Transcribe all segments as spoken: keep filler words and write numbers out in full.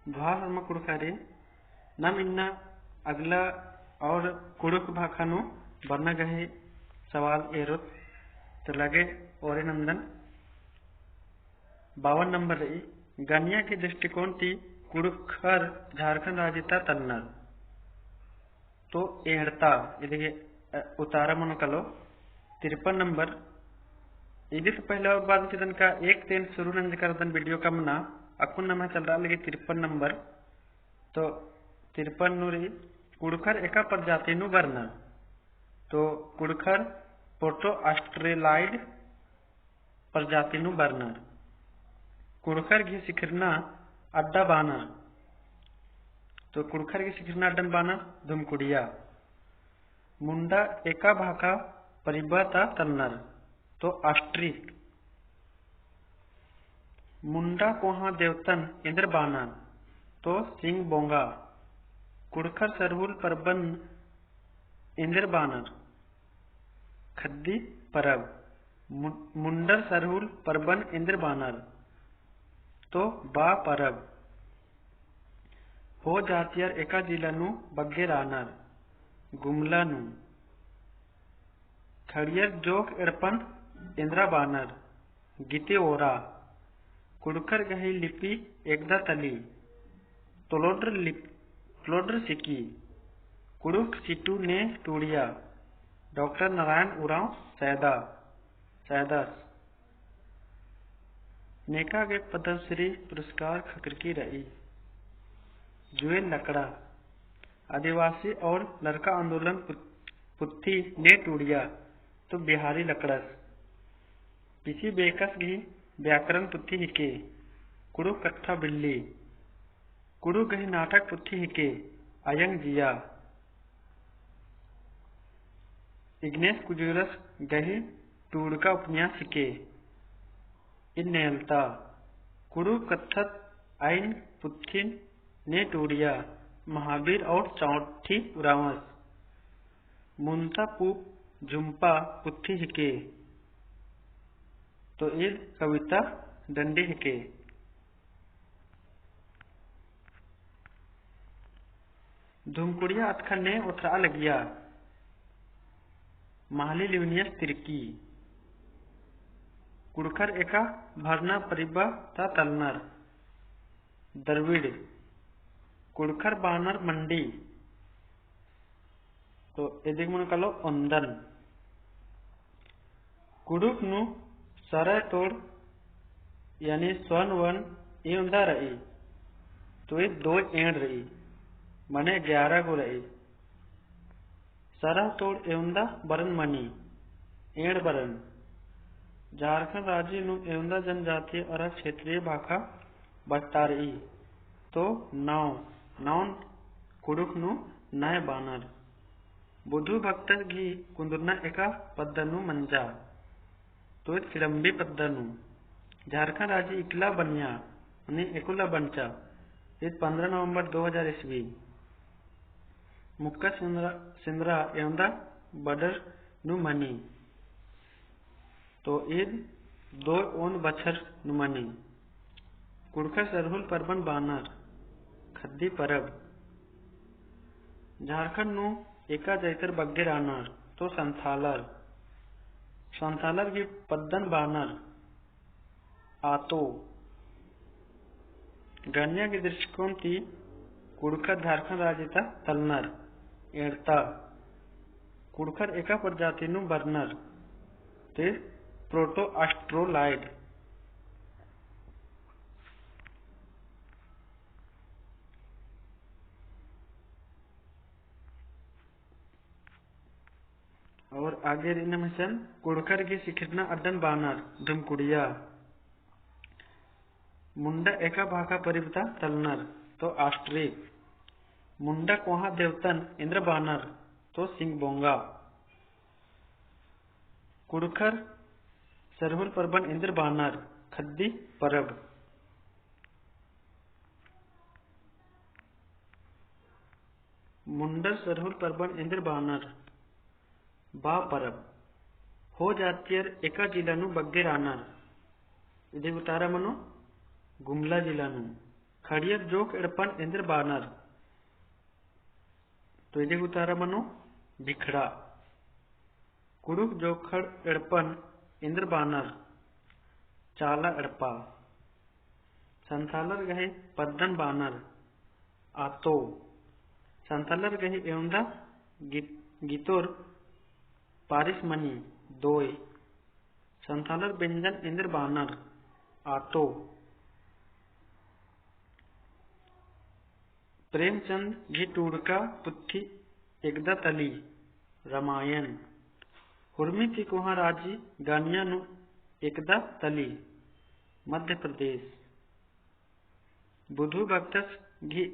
जोहार होरमा कुँड़ुख़ारिन। नाम इन्ना अगला और कुँड़ुख़ भाखा नू बरना गही सवाल एरोत, तो लगे ओरे नंदन। बावन नंबर रई, गनिया के दृष्टिकोण ती कुँड़ुख़र झारखंड राजी ता तलनर। तो एंड़ता, इदिगे, अ, उतारा मनो कालो, तिरपन नंबर। इदिस पहले और बाद चिदन का एक तेन शुरू नंजकर दन video का मना, अक्कुन नम्है चलरआ लगी तिरपन नंबर। तो तिरपन नू रई, कुँड़ुख़र एका प्रजाति नू बरनर। तो कुँड़ुख़र Proto-Australoid प्रजाति नू बरनर। कुँड़ुख़र गही सिखिरना अड्डा बानर। तो कुँड़ुख़र गही सिखिरना अड्डन बानर धुमकुड़िया। मुंडा एका भाखा परिबा ता तलनर। तो ostrich। मुंडा कोहाँ देवतन एन्देर बानर। तो सिंग बोंगा। कुँड़ुख़र सरहुल परबन एन्देर बानर। खद्दी परब। मु-, मुंडर सरहुल परबन एन्देर बानर। तो बा परब। हो जातियर एका जिला नू बग्गे रअनर। गुमला नू। खड़ियर जोक एड़पन एन्देर बानर। गीते ओरा। कुँड़ुख़र गही लिपि एकदा तली। तोलोड्र लिप-, तोलोड्र सिकी। कुँड़ुख़ सिटु ने टूड़िया। डॉक्टर नारायण उराँव सैदा, सैदस। नेका गे पद्मश्री पुरस्कार ख़क्खरकी रई। जुएल लकड़ा। आदिवासी और लरका आंदोलन पुत-, पुत्थी ने टूड़िया। तो बिहारी लकड़स। पीसी बेकस गही व्याकरण पुत्थी हिके। कुँड़ुख़ कत्था बिल्ली। कुँड़ुख़ गही नाटक पुत्थी हिके। अयंग जिया। इग्नेस कुजूरस गही टूड़का उपन्यास हिके। इन्नेलता। कुँड़ुख़ कत्थत आइन पुत्थिन ने टूड़िया। महावीर और चौंठी उराँवस। मुन्ता पूप झुम्पा पुत्थी हिके। तो ईद कविता डंडी हिके। धुमकुड़िया अतख़ा ने ओथरआ लगिया। महली लिवनियस तिरकी। कुँड़ुख़र एका भरना परिबा ता तलनर। द्रविड़। कुँड़ुख़र बानर मंडी। तो इदिगे मनो कालो ओन्दन। कुँड़ुख़ नू सरह तोड़ यानी स्वन वन एवंदा रई। तो ईद दोय एंड़ रई, मने ग्यारह गो रई। सरह तोड़ एवंदा बरन मनी, एंड़ बरन। झारखंड राजी नू एवंदा जनजातीय अरा क्षेत्रीय भाखा बस्तारई। तो नौ, नौन कुँड़ुख़ नू नय बानर। बुधु भक्तस गही कुन्दुरना एका पद्दा नू मंजा। तो ईद किड़म्बी पद्दा नू। झारखंड राजी इकला बनिया, मने एकुला बंचा। ईद पन्द्रह नवंबर दो हजार ईस्वी। मुक्का सिंदरा, सिंदरा एवंदा बडर नू मनी। तो ईद दोय ओन बछर नू मनी। कुँड़ुख़र सरहुल परबन बानर, खद्दी परब। झारखंड नू एका जैतर बग्गे रअनर, तो संथालर। संथालर गही पद्दन बानर, आतो। गनिया गही दृष्टिकोण ती कुँड़ुख़र झारखंड राजी ता तलनर, एंड़ता। कुँड़ुख़र एका प्रजाति नू बरनर, ते Proto-Australoid। और आगे रई नम्है सन, कुँड़ुख़र गही सिखिरना अड्डन बानर, धुमकुड़िया। मुंडा एका भाखा परिबता तलनर, तो ostrich। मुंडा कोहाँ देवतन एन्देर बानर, तो सिंग बोंगा। कुँड़ुख़र सरहुल परबन एन्देर बानर, खद्दी परब। मुंडर सरहुल परबन एन्देर बानर, बा परब। हो जातियर एका जिला नू बग्गे रअनर। इदी उतारा मनो गुमला जिला नू। खड़ियर जोंख़ एड़पन एन्देर बानर। तो इदी गही उतारा मनो भिखड़ा। कुँड़ुख़ जोंख़र एड़पन एन्देर बानर। चाला एड़पा। संथालर गही पद्दन बानर। आतो। संथालर गही एवंदा गी-, गीतोर पारिस मनी। दोय। संथालर बेंजन एन्देर बानर। आतो। प्रेमचंद गही टूड़का पुथी एकदा तली। रामायण। हुरमी ती कोहाँ राजी गानिया नू एकदा तली। मध्य प्रदेश। बुधु भक्तस गही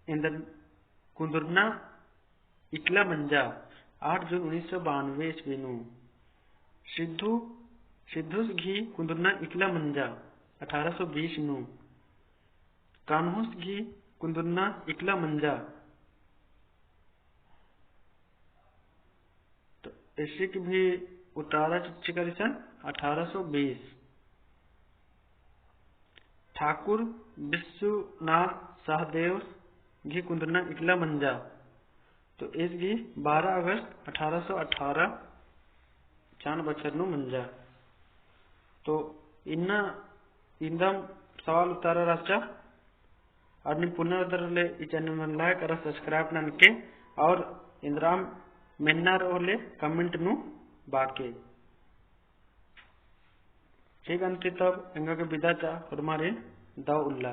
एन्देर कुन्दुरना इकला मंजा। आठ जून उन्नीस सौ बानवे ईस्वी नू। सिद्धू, सिद्धूस गही कुन्दुरना इकला मंजा। अठारह सौ बीस नू। कान्हूस गही कुन्दुरना इकला मंजा। तो इसी की भी उतारा चिच्ची करी सन अठारह सौ बीस। ठाकुर विश्वनाथ सहदेव गही कुन्दुरना इकला मंजा। तो इस गही बारह अगस्त अठारह सौ अठारह चान बछर नू मंजा। तो इन्ना इन्दम सवाल उतारा रहचा। और नीम पुना रअदर होले ई channel नन like और subscribe ननके और इन्द्राम मेन्ना रओ होले comment नू बाके। ठीक अन्ती तब एंगा गे बिदा चा होरमारिन दव उल्ला।